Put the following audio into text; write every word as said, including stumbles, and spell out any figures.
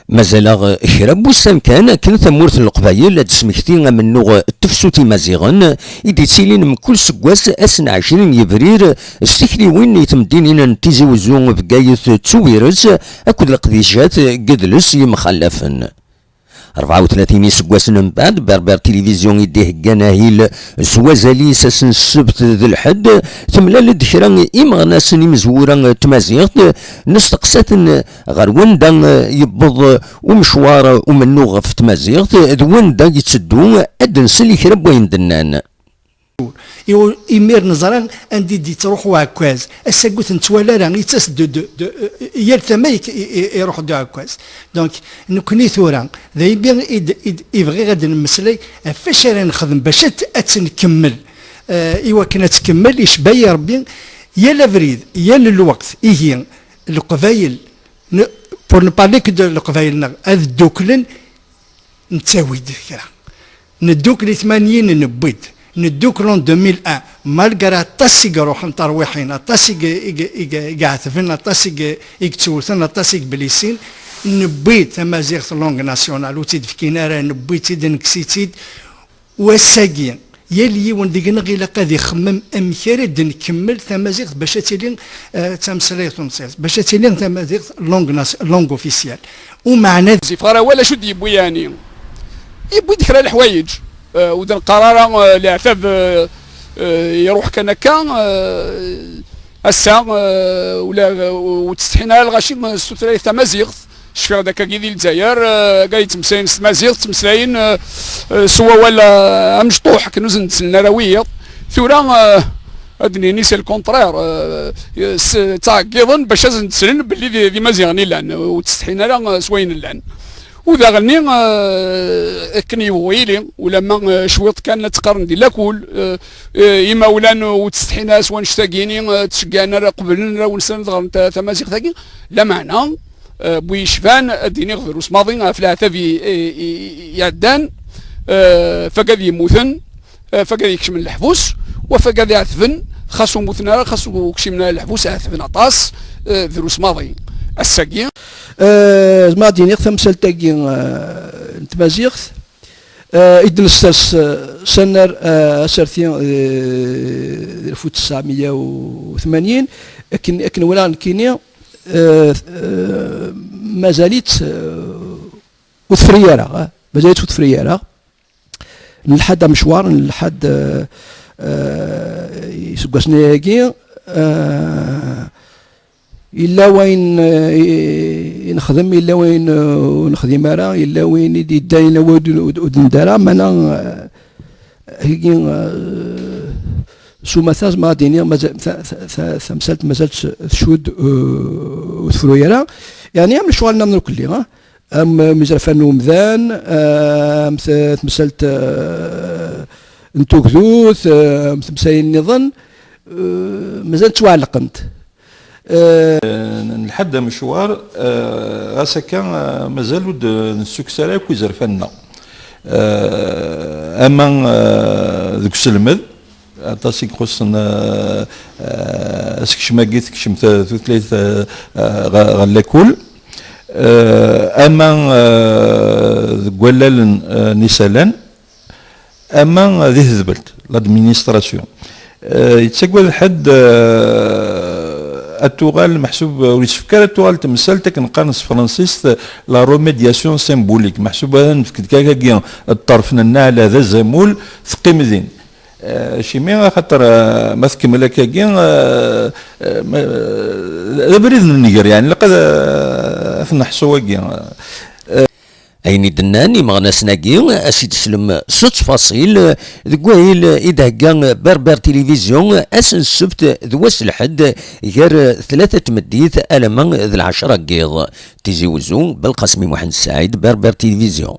Mazal-aɣ kra n wussan kan akken tamurt n Leqbayel ad d-tesmekti amennuɣ n tefsut imaziɣen i d-yettilin mkul seggas ass n ɛecrin yebrir s tikliwin i temdinin n Tizi Wezzu, Bgayet d Tubiret akked leqdicat n yedles yemxallafen. Rebɛa u tlatin iseggasen mbeɛd, Berber Tilivizyu i d-iheggan ahil s wazal-is ass n ssebt d lḥedd, temlal-d kra imeɣnasen imezwura n tmaziɣt, nesteqsa-ten ɣer wanda yewweḍ umecwar umennuɣ ɣef tmaziɣt, d wanda yetteddu, ad d-nsel i kra n wayen d-nnan. Iw-, imir neẓra anda i d-yettruḥ uɛekkaz. Ass-agi ur t-nettwali ara, yettas-d de, de, de, yal tama i, i, i, iruḥ-d uɛekkaz. Donc, nekkni tura, d aymi i d, i d, i bɣiɣ ad d-nemmeslay ɣef wacu ara nexdem bac ad, ad tt-nkemmel. Eh, i wakken ad tkemmel, icba-yi Rebbi, yal abrid, yal lweqt, ihi, Leqbayel, ne, pour ne parler que de Leqbayel-nneɣ, ad dduklen, nettawi-d kra. Neddukel i tmanyin newwi-d. Neddukel en deux mille un. Malgré aṭas i iruḥen terwiḥin, aṭas i i i i iɛetben, aṭas i i yettewten, aṭas i iblisin, newwi-d tamaziɣt langue nationale, ur tt-id-fkin ara, newwi-tt-id, nekkes-itt-id. U ass-agi, yal yiwen deg-neɣ ilaq ad ixemmem amek ara d-nkemmel tamaziɣt bac ad tili, eh, d tameslayt tunṣibt, bac ad tili tamaziɣt langue nas-, langue officielle. Umeɛna d- Zifeɣ ara awal acu d-yewwi yeɛni? Yewwi-d kra n leḥwayeǧ, eh, ur d-neqqar ara, eh, leɛtab, eh, eh, iruḥ kan akka, eh, ass-a, eh, ula, eh, ur ttsetḥin ara lɣaci s tutlayt tamaziɣt. Cfiɣ-d akkagi di Lezzayer, eh, akka yettmeslayen s tmaziɣt, ttmeslayen, eh, eh, s wawal, eh, amecṭuḥ, akken ur sen-d-sellen ara wiyiḍ. Tura, eh, ad d-nini c'est le contraire, eh, s-, ttɛeggiḍen bac ad sen-d-slen belli d, d imaziɣen i llan, ur ttsetḥin ara, eh, s wayen llan. U daɣen-nni, eh, akken yebɣu yili, ulamma, eh, cwiṭ kan la tt-qqaren di lakul, eh, eh, imawlan ur ttsetḥin ara s wannect-agi-ni, eh, ttceggɛen ara, qeblen ara, ur slan ad ɣren ta-, tamaziɣt-agi, lameɛna, eh, bu yecban, ad d-iniɣ drus maḍi ɣef leɛtab i, i, i, i iɛeddan, eh, fagad yemmuten, eh, fagad yekcmen leḥbus, wa fagad iɛetben, xas ur muten ara, xas ur kcimen ara leḥbus, ɛetben aṭas, eh, drus maḍi. Ass-agi. Eh, zma ad d-iniɣ tamsalt-agi, eh, n tmaziɣt, eh, i d-nessers, eh, s annar, eh, aserti, eh, di lfu tesɛemya u tmanyin, akken, akken walaɣ nekkini, eh, eh, mazal-itt, eh, ur tefri ara, eh, mazal-itt ur tefri ara. Nlḥa-d amecwar, nlḥa-d, eh, eh, iseggasen-agi, eh, yella wayen, eh, i, i nexdem, yella wayen, eh, ur nexdim ara, yella wayen i d-yeddan, yella wayen ur d-, ur d-, ur d-nedda ara, meɛna, eh, higi, eh, s umata, zemreɣ ad d-iniɣ, mazal, ta-, ta-, ta-, tamsalt mazal tc-, tcudd, eh, ur tefru ara. Yeɛni, am lecɣal-nneɣ nekkni, ah, am, am izerfan n umdan, eh, am t-, tamsalt, eh, n tugdut, eh, am temsayin nniḍen, eh, mazal ttwaɛellqent. Eh, n lḥedd amecwar, eh, ɣas akka, eh, mazal ur d-nessukkes ara akk izerfan-nneɣ. Eh, ama, eh, deg uselmed, aṭas i ixuṣṣen, eh, eh, asekcem-agi tekcem t-, tutlayt, eh, eh, ɣer, ɣer lakul. Eh, ama, eh, deg wallalen, eh, n isalan, ama di tedbelt, l'administration. Eh, yettagad ḥedd, eh, ad tuɣal, meḥsub ur yessefk ara ad tuɣal temsalt akken qqaren s tefransist, la remédiation symbolique. Meḥsub ad nefk-d kakagi ṭṭerf n nneɛla d azamul, teqqim din. Eh, acimi, axaṭer, eh, ma tkemmel akkagi, eh, eh, ma, eh, d abrid n nnger, yeɛni, ilaq ad, eh, ad t-neḥṣu wagi. Ayen i d-nnan imeɣnasen-agi, ad s-id-teslem s ttfaṣil deg wahil i d-thegga Berber Tilivizyu ass n ssebt d wass n lḥedd gar tlata n tmeddit alamma d lɛecṛa n yiḍ. Tizi Wezzu, Belqasem Muḥend Saɛid, Berber Tilivizyu.